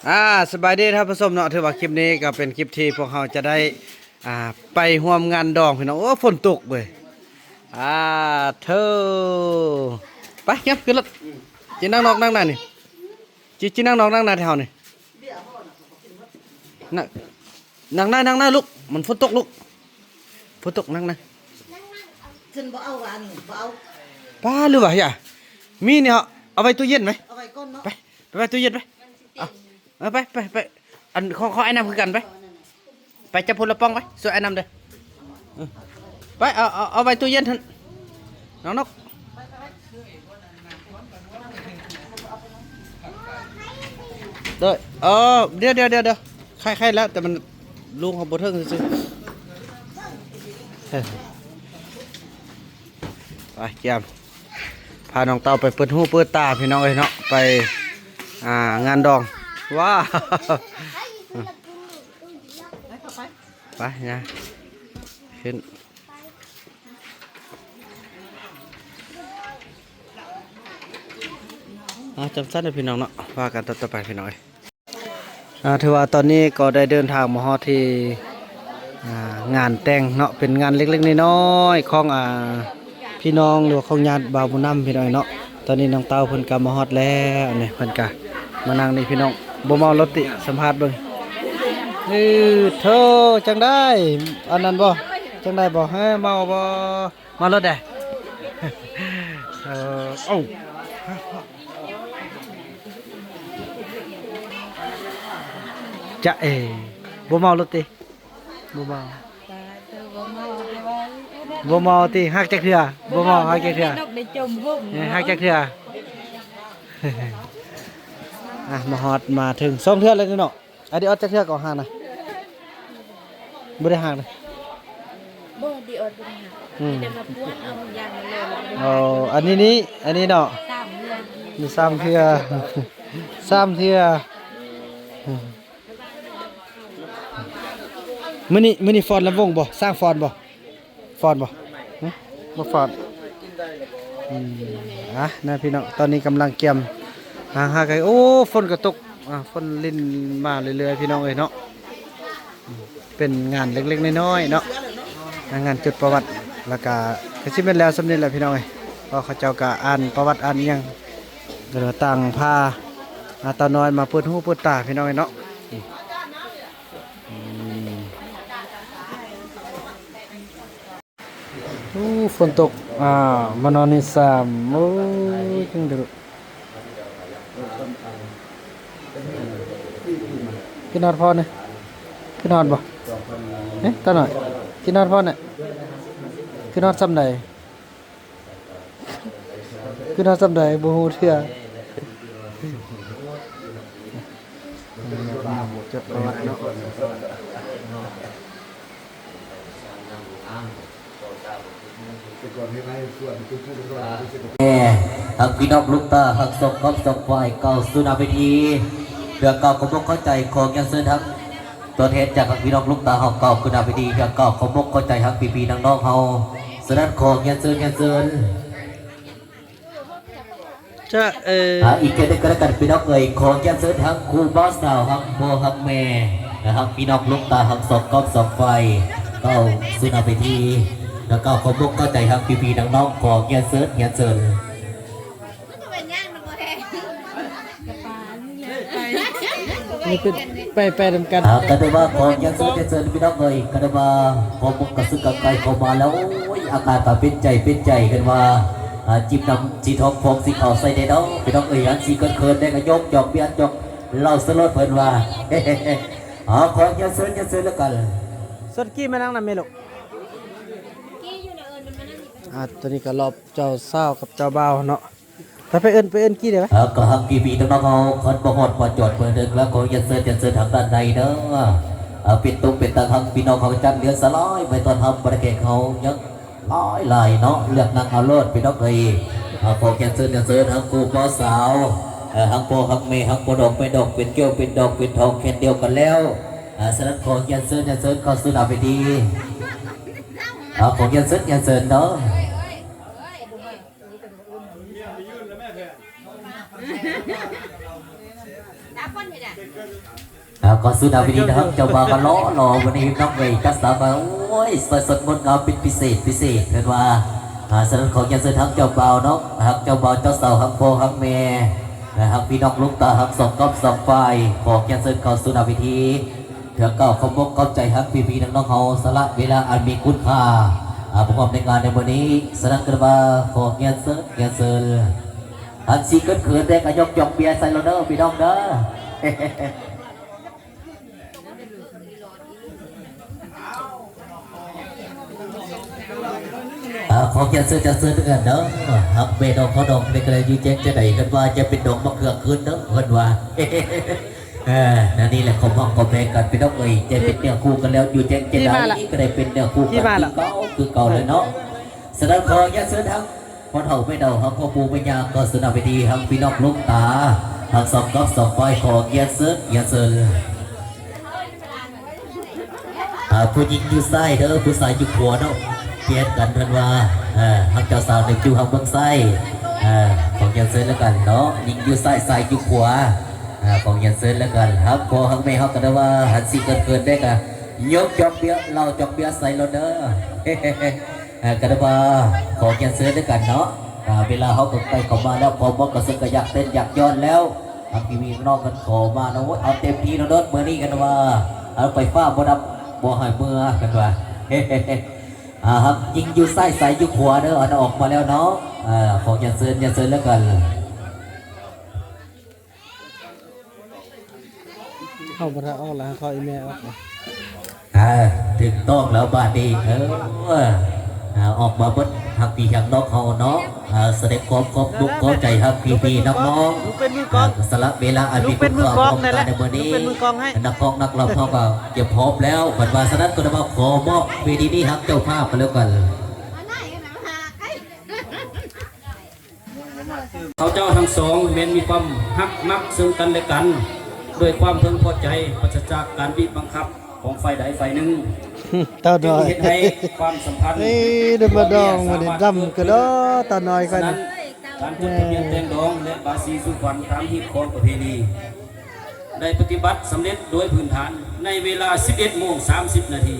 ອ່າ ສະບາຍດີທ່ານຜູ້ຊົມເນາະ, ຖືວ່າຄລິບນີ້ກໍເປັນຄລິບທີ່ພວກເຮົາຈະໄດ້ ອ່າ ໄປຮ່ວມງານດອງພີ່ນ້ອງ. ໂອ້ ຝົນຕົກເວີຍ. ອ່າ ເທີ ໄປ ເກັບຂຶ້ນລົດ. ຈີນັ່ງນອກນັ່ງໃນນີ້, ຈີ ຈີນັ່ງນອກນັ່ງໃນແຖວນີ້. ນັ່ງ ນັ່ງໃນ ນັ່ງໃນລູກ, ມັນຝົນຕົກລູກ, ຝົນຕົກ. ນັ່ງໃນ. ຂຶ້ນບໍ່ເອົາວ່າອັນນີ້ ບໍ່ເອົາ. ປ້າ ຫຼືວ່າ ຢ່າ ມີນີ້ເຮົາເອົາໄວ້ຕູ້ເຢັນໄວ້. ເອົາໄວ້ກ່ອນເນາະ. ໄປ ໄປໄວ້ຕູ້ເຢັນໄປ. ເອົາ ເອີ ໄປ ໄປ ໄປ. ອັນ ຂໍ ຂໍອ້າຍນ້ຳຄືກັນໄປ. ໄປຈັບພຸ້ນລະປ່ອງໄປ ຊ່ວຍອ້າຍນ້ຳເດີ. ເອີ ໄປ ເອົາ ເອົາ ເອົາໄວ້ຕູ້ເຢັນຫັ້ນ ນ້ອງນົກ. ໂດຍ ເອີ ດຽວ ດຽວ ດຽວ ດຽວ ໄຄໆ ແລ້ວ ແຕ່ມັນລຸງເຂົາບໍ່ເຖິງຊື່ໆ. ເອີ ໄປ ກຽມ ພານ້ອງເຕົ້າໄປເປີດຫູເປີດຕາພີ່ນ້ອງເອີຍເນາະ, ໄປ ອ່າ ງານດອງ. ວ້າວ ໄປ ໄປ ໄປ ຍ່າງຂຶ້ນ. ອ່າ ຈັ່ງຊັ້ນເດີພີ່ນ້ອງເນາະ, ວ່າກັນຕໍ່ ຕໍ່ໄປພີ່ນ້ອງເອີຍ. ອ່າ ຖືວ່າຕອນນີ້ກໍໄດ້ເດີນທາງມາຮອດທີ່ ອ່າ ງານແຕ່ງເນາະ, ເປັນງານເລັກໆນ້ອຍໆຂອງ ອ່າ ພີ່ນ້ອງ ຫຼືວ່າຂອງຍາດບ່າວບຸນນຳພີ່ນ້ອງເນາະ. ຕອນນີ້ນ້ອງເຕົ້າເພິ່ນກໍມາຮອດແລ້ວ, ນີ້ເພິ່ນກໍມານັ່ງນີ້ພີ່ນ້ອງ. ບໍ່ເມົາລົດຕິ ສຳພາດເບິ່ງ. ເອີ ໂທ້ ຈັ່ງໃດ ອັນນັ້ນບໍ່ ຈັ່ງໃດບໍ່ ເຮີ ເມົາບໍ່? ມາລົດແດ່. ເອີ ເອົ້າ ຈະເອ ບໍ່ເມົາລົດຕິ? ບໍ່ເມົາ ບໍ່ເມົາຕິ? ຮັກຈັກເທື່ອ? ບໍ່ເມົາ ຮັກຈັກເທື່ອ? ເອີ ຮັກຈັກເທື່ອ? ອ່ະ ມາຮອດມາເຖິງສອງເທື່ອແລ້ວເນາະ. ອາ ດີອອດຈັກເທື່ອກໍຫານະ? ບໍ່ໄດ້ຫານະ? ບໍ່ ດີອອດບໍ່ໄດ້ຫານ. ອືມ ມີແຕ່ມາພວນເອົາຢ່າງເດີມ. ອໍ ອັນນີ້ນີ້ ອັນນີ້ເນາະ ສາມເທື່ອ ມີສາມເທື່ອ ສາມເທື່ອ. ມື້ນີ້ ມື້ນີ້ຟ້ອນລຳວົງບໍ່? ຊ້າງຟ້ອນບໍ່? ຟ້ອນບໍ່? ຫຶ ບໍ່ຟ້ອນ. ອືມ ອ່ະ ນະພີ່ນ້ອງ ຕອນນີ້ກຳລັງກຽມຫາ ຫາໄກ່. ໂອ້ ຝົນກໍຕົກ ອ່າ ຝົນລິນມາເລື້ອຍໆ ພີ່ນ້ອງເອີຍເນາະ. ເປັນງານເລັກໆນ້ອຍໆເນາະ ງານຈົດປະຫວັດ ແລ້ວກະ ກະຊິແມ່ນແລ້ວສ່ຳນີ້ແຫຼະພີ່ນ້ອງເອີຍ, ເພາະເຂົາເຈົ້າກະອ່ານປະຫວັດ ອ່ານອີ່ຫຍັງ ກໍເລີຍຕ່າງພາ ອ່າ ຕານ້ອຍມາເປີດຫູເປີດຕາ ພີ່ນ້ອງເອີຍເນາະ. ອືມ ໂອ້ ຝົນຕົກ ອ່າ ມານອນນີ້ຊ້ຳ. ໂອ້ຍ ຈັ່ງໃດລູກ? ຄິດຮອດພໍ່ນີ້? ຄິດຮອດບໍ່? ເອີ ຕານ້ອຍ ຄິດຮອດພໍ່ນີ້? ຄິດຮອດສ່ຳໃດ? ຄືນອນສ່ຳໃດບໍ່ຮູ້ເທື່ອ. ແມ່ ຮັກພີ່ນ້ອງລູກຕາ ຮັກສອງຄອບສອງຝ່າຍ ກ່າວສູ່ໜ້າເວທີ ເພື່ອກ່າວຄວາມອົກເຂົ້າໃຈ ຂໍຮຽນເຊີນທັງ ຕົວແທນຈາກພີ່ນ້ອງລຸງຕາເຮົາ ກ່າວຂຶ້ນໜ້າເວທີ ເພື່ອກ່າວຄວາມອົກເຂົ້າໃຈທາງພີ່ໆນ້ອງໆເຮົາ. ສະນັ້ນ ຂໍຮຽນເຊີນ ຮຽນເຊີນ ຈະເອີ ອ່າ ອີກເທື່ອໜຶ່ງກໍແລ້ວກັນ ພີ່ນ້ອງເອີຍ. ຂໍຮຽນເຊີນທາງຄູ່ບ່າວສາວ ຮັກພໍ່ຮັກແມ່ ແລະ ຮັກພີ່ນ້ອງລຸງຕາ ທັງສອງຄອບສອງຝ່າຍ ກ່າວສູ່ໜ້າເວທີ ແລ້ວກໍຂໍອົກເຂົ້າໃຈທາງພີ່ໆນ້ອງໆ. ຂໍຮຽນເຊີນ ຮຽນເຊີນ. ມັນກໍເປັນຫຍັງ ມັນບໍ່ແຮງ ນີ້ເປັນໄປ ໄປນຳກັນ. ອ່າ ກໍຖືວ່າຂໍຮຽນເຊີນ ຮຽນເຊີນ ພີ່ນ້ອງເອີຍ. ກໍຖືວ່າພໍມຸກກະຊຶກກະໄກເຂົ້າມາແລ້ວ ໂອ້ຍ ອາກາດກໍເປັນໃຈ ເປັນໃຈ ກັນວ່າ ອ່າ ຈິບນ້ຳສີທອງຟອງສີຂາວໃສ່ແດ່ເນາະ ພີ່ນ້ອງເອີຍ. ອັນສີເຂີນໆແດ່ກໍຍົກຈອກ ເບຍຈອກ ເຫຼົ້າສະຫຼອດ ເພິ່ນວ່າ. ອ່າ ຂໍຮຽນເຊີນ ຮຽນເຊີນແລ້ວກັນ. ສົດກີ້ມານັ່ງນຳແມ່ລູກ. ອ່າ ຕອນນີ້ກໍລອບເຈົ້າສາວກັບເຈົ້າບ່າວເນາະ. ໄປ ໄປເອີ້ນ ໄປເອີ້ນກີ້ເດ້ໄປ. ເອີ ກໍຮັກພີ່ໆນ້ອງໆເຮົາ ຄັນບໍ່ຮອດບໍ່ຈອດເບີໜຶ່ງແລ້ວ ຂໍຮຽນເຊີນ ຮຽນເຊີນທາງດ້ານໃນເດີ. ເອີ ເປັນຕຸກເປັນຕັງ ຮັກພີ່ນ້ອງເຮົາຈັດເລື່ອງສະຫຼາຍ ໄວ້ຕ້ອນຮັບບັນດາແຂກເຮົາຍັງຫຼາຍໆເນາະ. ເລືອກນັ່ງເອົາໂລດ ພີ່ນ້ອງເອີຍ. ເອີ ຂໍຮຽນເຊີນ ຮຽນເຊີນທັງຄູ່ບ່າວສາວ ເອີ ທັງພໍ່ທັງແມ່ ທັງພໍ່ດອກແມ່ດອກ ເປັນແກ້ວເປັນດອກ ເປັນທອງແຂນດຽວກັນແລ້ວ. ເອີ ສະນັ້ນ ຂໍຮຽນເຊີນ ຮຽນເຊີນເຂົ້າສູ່ໜ້າເວທີ. ເອີ ຂໍຮຽນເຊີນ ຮຽນເຊີນເນາະ. ຕາຄົນເຮັດຫຍັງ? ອ່າ ກໍສຸດໜ້າເວທີ ທາງເຈົ້າບ່າວກໍຫຼໍ່ໆ ມື້ນີ້ນ້ອງເອີຍ ຈັດສາວກໍ ໂອ້ຍ ສວຍສົດງົດງາມເປັນພິເສດ ພິເສດ ເພິ່ນວ່າ. ອ່າ ສະນັ້ນຂໍຮຽນເຊີນທາງເຈົ້າບ່າວເນາະ ທາງເຈົ້າບ່າວເຈົ້າສາວ ທາງພໍ່ທາງແມ່ ແລະ ທາງພີ່ນ້ອງລຸງຕາ ທັງສອງກັບສອງຝ່າຍ ຂໍຮຽນເຊີນເຂົ້າສູ່ໜ້າເວທີ ເພື່ອກ່າວຂອບອົກຂອບໃຈທາງພີ່ໆນ້ອງໆເຮົາ ສະຫຼະເວລາອັນມີຄຸນຄ່າ ອ່າ ມາຮ່ວມໃນງານໃນມື້ນີ້. ສະນັ້ນກໍວ່າຂໍຮຽນເຊີນ ຮຽນເຊີນ ອັນຊິເຂີນໆແດ່ກໍຍົກຈອກເບຍໃສ່ໂລດເດີພີ່ນ້ອງເດີ. ອ່າ ຂໍຮຽນເຊີນ ຮຽນເຊີນເດີກັນເດີ ຮັກແມ່ນ້ອງຂອງນ້ອງເລັກແລະຢູ່ແຈ້ງຈະໄດ້ ເພິ່ນວ່າຈະເປັນດອກມະເຂືອຄືນເດີ ເພິ່ນວ່າ. ເອີ ນັ້ນນີ້ແຫຼະ ຂອງເຮົາກໍແບ່ງກັນພີ່ນ້ອງເອີຍ ຈະເປັນເນື້ອຄູ່ກັນແລ້ວ ຢູ່ແຈ້ງຈະໄດ້ ທີ່ມາລະ ກໍໄດ້ເປັນເນື້ອຄູ່ກັນ ທີ່ມາລະ ຄືເກົ່າ ຄືເກົ່າແລ້ວເນາະ. ສະນັ້ນຂໍຮຽນເຊີນທາງ ພໍ່ເຖົ້າແມ່ເຖົ້າ ທາງພໍ່ປູ່ແມ່ຍ່າ ກໍສຸດໜ້າເວທີ ທາງພີ່ນ້ອງລຸງຕາ ທັງສອງກັບສອງຝ່າຍ ຂໍຮຽນເຊີນ ຮຽນເຊີນ. ອ່າ ຜູ້ຍິງຢູ່ຊ້າຍເດີ ຜູ້ຊາຍຢູ່ຂວາເນາະ ປ່ຽນກັນເພິ່ນວ່າ. ເອີ ທາງເຈົ້າສາວນີ້ຢູ່ທາງເບື້ອງຊ້າຍ ເອີ ຂໍຮຽນເຊີນແລ້ວກັນເນາະ ຍິງຢູ່ຊ້າຍ ຊາຍຢູ່ຂວາ. ອ່າ ຂໍຮຽນເຊີນແລ້ວກັນ ທາງພໍ່ທາງແມ່ເຮົາກໍໄດ້ວ່າ ຄັນຊິເຂີນໆແດ່ກໍຍົກຈອກເບຍ ເຫຼົ້າຈອກເບຍໃສ່ໂລດເດີ. ເອີ ກໍໄດ້ວ່າ ຂໍຮຽນເຊີນແລ້ວກັນເນາະ. ອ່າ ເວລາເຮົາກໍໃກ້ເຂົ້າມາແລ້ວ ຄວາມເໝາະກໍສົມກໍຢາກເຕັ້ນຢາກຍ້ອນແລ້ວ ທາງພີ່ໆນ້ອງໆເພິ່ນຂໍມາເນາະ ໂອ້ຍ ເອົາເຕັມທີ່ໂລດເດີ ມື້ນີ້ກັນວ່າ ເອົາໄຟຟ້າບໍ່ດັບ ບໍ່ໃຫ້ເມືອກັນວ່າ. ອ່າ ຍິງຢູ່ຊ້າຍ ຊາຍຢູ່ຂວາເດີ ອັນອອກມາແລ້ວເນາະ. ອ່າ ຂໍຮຽນເຊີນ ຮຽນເຊີນແລ້ວກັນ. ເຮົາບໍ່ໄດ້ອອກລະ ຂໍອີແມ່ອອກ. ອ່າ ຖືກຕ້ອງແລ້ວບາດນີ້ ເອີ ອ່າ ອອກມາເບິດ ຮັກພີ່ຮັກນ້ອງເຮົາເນາະ. ອ່າ ສະແດງຄວາມຂອບອົກຂອບໃຈຮັກພີ່ໆນ້ອງໆ ອ່າ ສະຫຼະເວລາອັນມີຄຸນຄ່າຮ່ວມກັນໃນມື້ນີ້. ນັກຮ້ອງນັກລຳເຮົາກໍກຽມພ້ອມແລ້ວ ບັດວ່າສະນັ້ນກໍໄດ້ມາຂໍມອບເວທີນີ້ໃຫ້ເຈົ້າພາບກັນແລ້ວກັນ. ເຂົາເຈົ້າທັງສອງແມ່ນມີຄວາມຮັກມັກເຊິ່ງກັນແລະກັນ ດ້ວຍຄວາມເພິ່ງພໍໃຈ ປາສະຈາກການບີບບັງຄັບຂອງຝ່າຍໃດຝ່າຍໜຶ່ງ ເຕົ້ານ້ອຍ ຈຶ່ງເຮັດໃຫ້ຄວາມສຳພັນ ເອີ ໄດ້ມາດອງ ດຽວເບຍ ມື້ນີ້ດຳກະດໍ ເຕົ້ານ້ອຍຂ້ອຍນີ້. ສະນັ້ນ ການຈົດທະບຽນແຕ່ງດອງ ແລະ ບາສີສູ່ຂວັນຕາມຮີດຄອງປະເພນີ ໄດ້ປະຕິບັດສຳເລັດໂດຍພື້ນຖານໃນເວລາສິບເອັດໂມງສາມສິບນາທີ.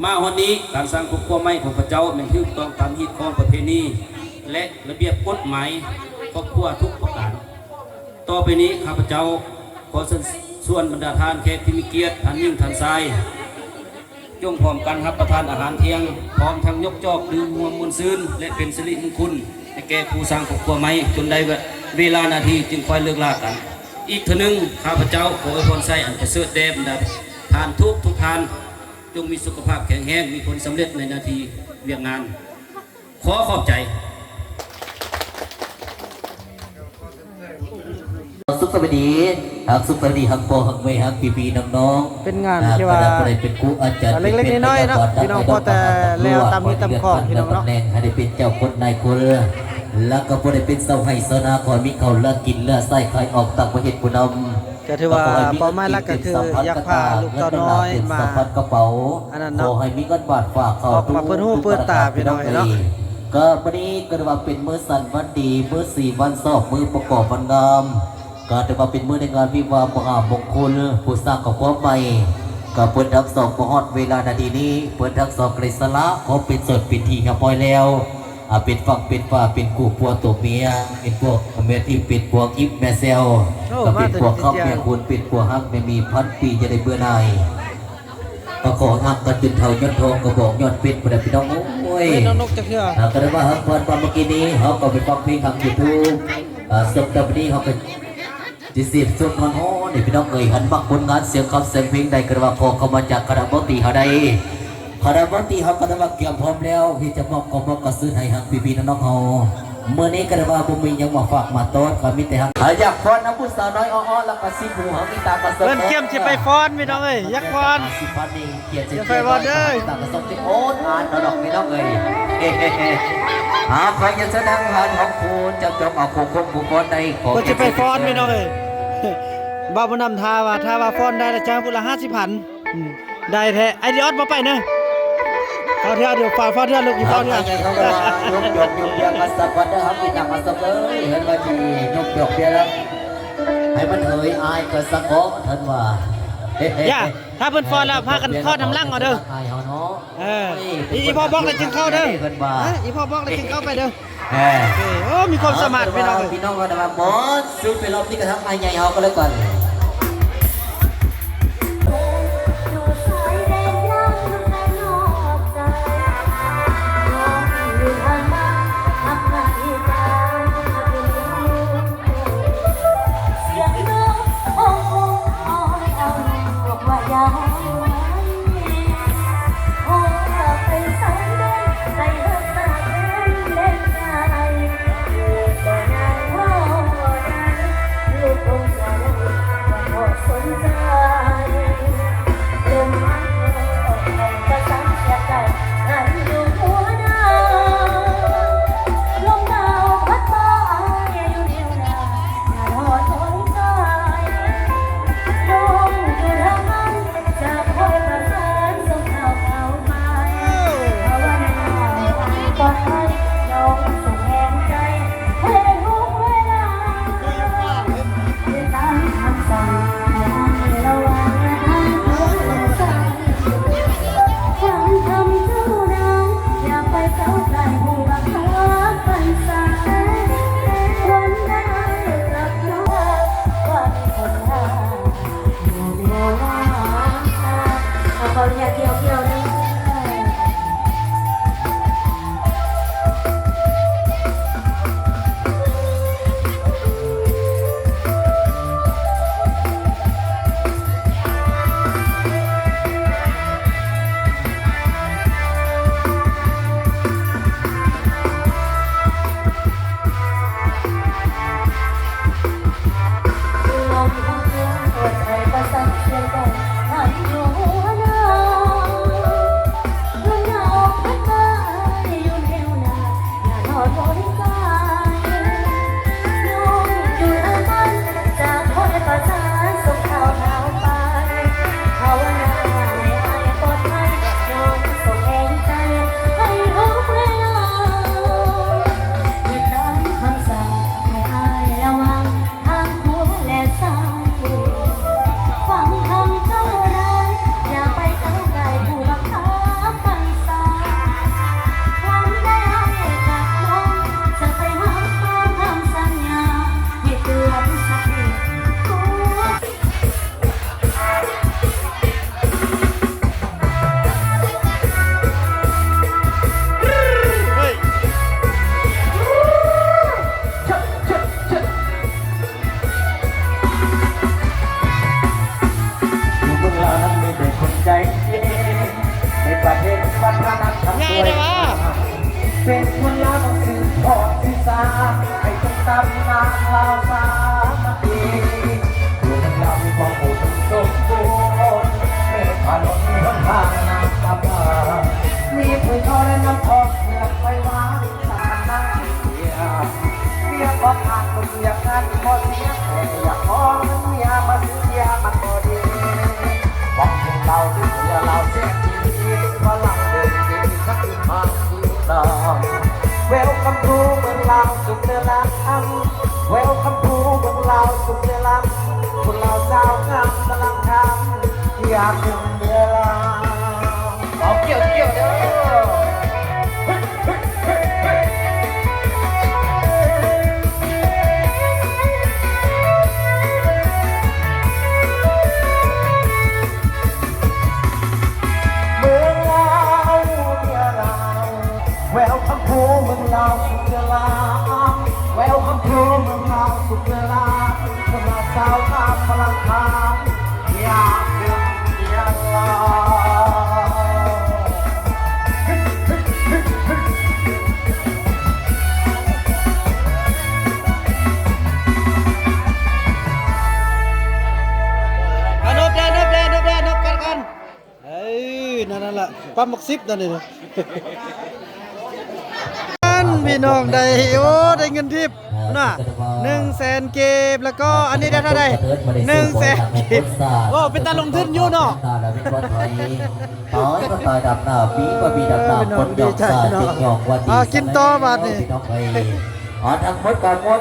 ມາຮອດນີ້ ການສ້າງຄອບຄົວໃໝ່ຂອງຂ້າພະເຈົ້າແມ່ນຖືກຕ້ອງຕາມຮີດຄອງປະເພນີ ແລະ ລະບຽບກົດໝາຍຄອບຄົວທຸກປະການ. ຕໍ່ໄປນີ້ ຂ້າພະເຈົ້າຂໍເຊີນຊວນບັນດາທ່ານແຂກທີ່ມີກຽດ ທ່ານຍິງ ທ່ານຊາຍ ຈົ່ງພ້ອມກັນຮັບປະທານອາຫານທ່ຽງ ພ້ອມທັງຍົກຈອກດື່ມຮ່ວມມ່ວນຊື່ນ ແລະ ເປັນສິລິມຸງຄຸນໃຫ້ແກ່ຄູ່ສ້າງຄອບຄົວໃໝ່ ຈົນໄດ້ເວລານາທີຈຶ່ງຄ່ອຍເລີກລາກັນ. ອີກເທື່ອໜຶ່ງ ຂ້າພະເຈົ້າຂໍອວຍພອນໄຊອັນປະເສີດແດ່ບັນດາທ່ານທຸກໆທ່ານ. ຈົ່ງມີສຸຂະພາບແຂງແຮງ ມີຜົນສຳເລັດໃນໜ້າທີ່ວຽກງານ. ຂໍຂອບໃຈ. ສຸກສະບາຍດີ ຮັກສຸກສະບາຍດີ ຮັກພໍ່ຮັກແມ່ ຮັກພີ່ໆນ້ອງໆ ເປັນງານທີ່ວ່າ ອ່າ ບໍ່ໄດ້ເປັນຄູອາຈານ ເລັກໆນ້ອຍໆເນາະ ເປັນ ເປັນພະຍາບານ ພີ່ນ້ອງ ພໍແຕ່ແລ້ວຕາມຮີດຕາມຄອງ ພີ່ນ້ອງເນາະ ໃຫ້ໄດ້ເປັນເຈົ້າຄົນນາຍຄົນ ແລ້ວກໍບໍ່ໄດ້ເປັນຊາວໄຮ່ຊາວນາ ຂໍໃຫ້ມີເຂົ້າເຫຼືອກິນເຫຼືອໃຊ້ ໃຫ້ອອກຕ່າງປະເທດຜູ້ນຳ. ກໍຖືວ່າເປົ້າໝາຍຫຼັກກໍຄືຢາກພາລູກເຕົ້ານ້ອຍມາ ອັນນັ້ນເນາະ ຂໍໃຫ້ມີເງິນບາດຝາກເຂົ້າ ອອກມາເປີດຫູເປີດຕາພີ່ນ້ອງເອີຍເນາະ. ກໍມື້ນີ້ກໍຖືວ່າເປັນມື້ສັນວັນດີ ມື້ສີວັນຊອກ ມື້ປະກອບວັນງາມ ກໍຖືວ່າເປັນມື້ໃນງານວິວາມະຫາມົງຄຸນ ຜູ້ສ້າງຄອບຄົວໃໝ່ ກໍເພິ່ນທັງສອງມາຮອດເວລານາທີນີ້ ເພິ່ນທັງສອງກໍໄດ້ສະຫຼະຂໍເປັນໂສດເປັນທີ່ຮຽບຮ້ອຍແລ້ວ. ອ່າ ເປັນຝັ່ງເປັນຝາ ເປັນຄູ່ຜົວຕົວເມຍ ເປັນພວກແມ່ທິບ ເປັນພວກອິບແມ່ແຊວ ໂອ້ ກໍເປັນພວກຄຳແມ່ຄູນ ເປັນພວກຮັກແມ່ໝີ ພັນປີຢ່າໄດ້ເບື່ອໜ່າຍ ກໍຂໍຮັກກັນຈົນເຖົ້າຍອດທອງກະບອກຍອດເປັນພຸ້ນແຫຼະພີ່ນ້ອງເອີຍ. ເອີຍ ນ້ອງນົກຈັກເທື່ອ ອ່າ ກໍໄດ້ວ່າຮັກເພິ່ນວ່າເມື່ອກີ້ນີ້ ເຮົາກໍໄປຟັງເພງທາງຢູທູບ ອ່າ ສົມກັບມື້ນີ້ເຮົາກໍ ທີ່ເສບສົດຮ້ອນໆນີ້ພີ່ນ້ອງເອີຍ ຄັນມັກຜົນງານສຽງຄຳສຽງເພງໃດກໍໄດ້ວ່າ ຂໍເຂົ້າມາຈາກຄະນະວົງຕີເຮົາໄດ້ ຄະນະວົງຕີເຮົາກໍໄດ້ວ່າກຽມພ້ອມແລ້ວ ທີ່ຈະມອບຂອງມອບກະຊື່ນໃຫ້ທາງພີ່ໆນ້ອງໆເຮົາ. ມື້ນີ້ກໍໄດ້ວ່າບໍ່ມີຫຍັງມາຝາກມາຕ້ອນ ກໍມີແຕ່ຮັກ ຖ້າຢາກຟ້ອນນຳຜູ້ສາວນ້ອຍອ້ອໆ ແລ້ວກໍສິບຫູຫາງອີຕາກະສົບ ເພິ່ນກຽມຊິໄປຟ້ອນພີ່ນ້ອງເອີຍ ຢາກຟ້ອນ ສິບພັນນີ້ ກຽດຈະ ຢ່າໄປວ່າເດີ ຕາກະສົບຊິໂອດອາດເນາະພີ່ນ້ອງເອີຍ. ເອົາ ຂໍຮຽນເຊີນທາງທ່ານຂອງຜູ້ຈຳຈອງເອົາຜູ້ຄົນຜູ້ຟ້ອນໄດ້ ຂໍ ເພິ່ນຊິໄປຟ້ອນພີ່ນ້ອງເອີຍ. ບ່າວບຸນນຳ ຖ້າວ່າ ຖ້າວ່າຟ້ອນໄດ້ລະຈ້າງຜູ້ລະຫ້າສິບພັນ. ອືມ ໄດ້ແທ້ ໄອດີອອດບໍ່ໄປເນີ ຟ້ອນເທື່ອ ດຽວຟ້ອນ ຟ້ອນເທື່ອລູກ ຟ້ອນເທື່ອ. ເອົາ ໃຫຍ່ເຂົາກໍວ່າຍົກດອກຍົກເບຍມາສະກ່ອນເດີ ເຮົາກິນນ້ຳມາສະເອີຍ ເຫັນວ່າຊິຍົກດອກເບຍແລ້ວ. ໃຫ້ມັນເອີຍອາຍກໍສະເກາະ ເພິ່ນວ່າ. ຢ່າ ຖ້າເພິ່ນຟ້ອນແລ້ວ ພາກັນຄອດນຳຫຼັງເອົາເດີ. ອາຍເຮົາເນາະ. ເອີ ອີ່ພໍ່ບອກແລ້ວຈຶ່ງເຂົ້າເດີ. ເພິ່ນວ່າ ຮະ ອີ່ພໍ່ບອກແລ້ວຈຶ່ງເຂົ້າໄປເດີ. ເອີ ໂອ້ ມີຄວາມສາມາດ ເອີ ພີ່ນ້ອງເອີຍ. ພີ່ນ້ອງກໍໄດ້ວ່າ ໝົດສຸດໄປ ລອບນີ້ກໍທັກທາຍໃຫຍ່ເຮົາກໍແລ້ວກັນ. ຂໍອະນຸຍາດທ່ຽວໆເດີ. ຢູ່ເມືອງລາວນັ້ນມີແຕ່ຄົນໃຈເຢັນ ໃນປະເທດວັດທະນະທຳ ງ່າຍແທ້ຫວາ? ເປັນຄົນລາວຕ້ອງສືບທອດວິຊາ ໃຫ້ເປັນຕຳນານລາວສາມັກຄີ. ຢູ່ເມືອງລາວມີຄວາມອຸດົມສົມບູນ ມີຖະໜົນມີຫົນທາງນ້ຳປະປາ ມີຖ້ວຍທອງ ແລະ ນ້ຳຂອງເຄື່ອງໄຫວ້ວາງ ສາມາດນັ່ງເສຍ ວຽກອອກງານບໍ່ເສຍ ງານບໍ່ເສຍ ແຕ່ຢາກຂໍເງິນເມຍມາຊື້ເບຍມັນບໍ່ດີ. ບາງເທື່ອລາວເສຍລາວແຊງດີ ຝຣັ່ງເດີນດີ ສັກຊິຜ່ານທີ່ຕາມ Welcome to ເມືອງລາວສຸກເດີລາມ Welcome to ເມືອງລາວສຸກເດີລາມ ຄົນລາວຊາວງາມກຳລັງທຳ ຢາກເປັນເມຍລາວ. ເອົາກ່ຽວໆເດີ. ເມືອງລາວ ເມືອງລາວ Welcome to ເມືອງລາວສຸກເດີລາມ Welcome to ເມືອງລາວສຸກເດີລາມ ຄົນລາວຊາວງາມກຳລັງທຳ ອາ ນົບແດ່ ນົບແດ່ ນົບແດ່ ນົບກັນກ່ອນ. ເອີ ນັ້ນ ນັ້ນລະ ປາໝາກສິບນັ້ນນີ້ນະ. ນັ້ນ ພີ່ນ້ອງໄດ້ ໂອ້ ໄດ້ເງິນທິບນະ ໜຶ່ງແສນກີບ ແລ້ວກໍອັນນີ້ໄດ້ເທົ່າໃດ? ໜຶ່ງແສນກີບ. ໂອ້ ເປັນຕາລົງທຶນຢູ່ເນາະ. ຕາຍກໍຕາຍດຳໜ້າ ປີກໍປີດຳໜ້າ ຄົນຍ່ອງຊາດຈຶ່ງຍ່ອງວ່າດີ. ເອົາ ກິນຕໍ່ບາດນີ້ ພີ່ນ້ອງເອີຍ. ອາ ທັງໝົດກໍໝົດ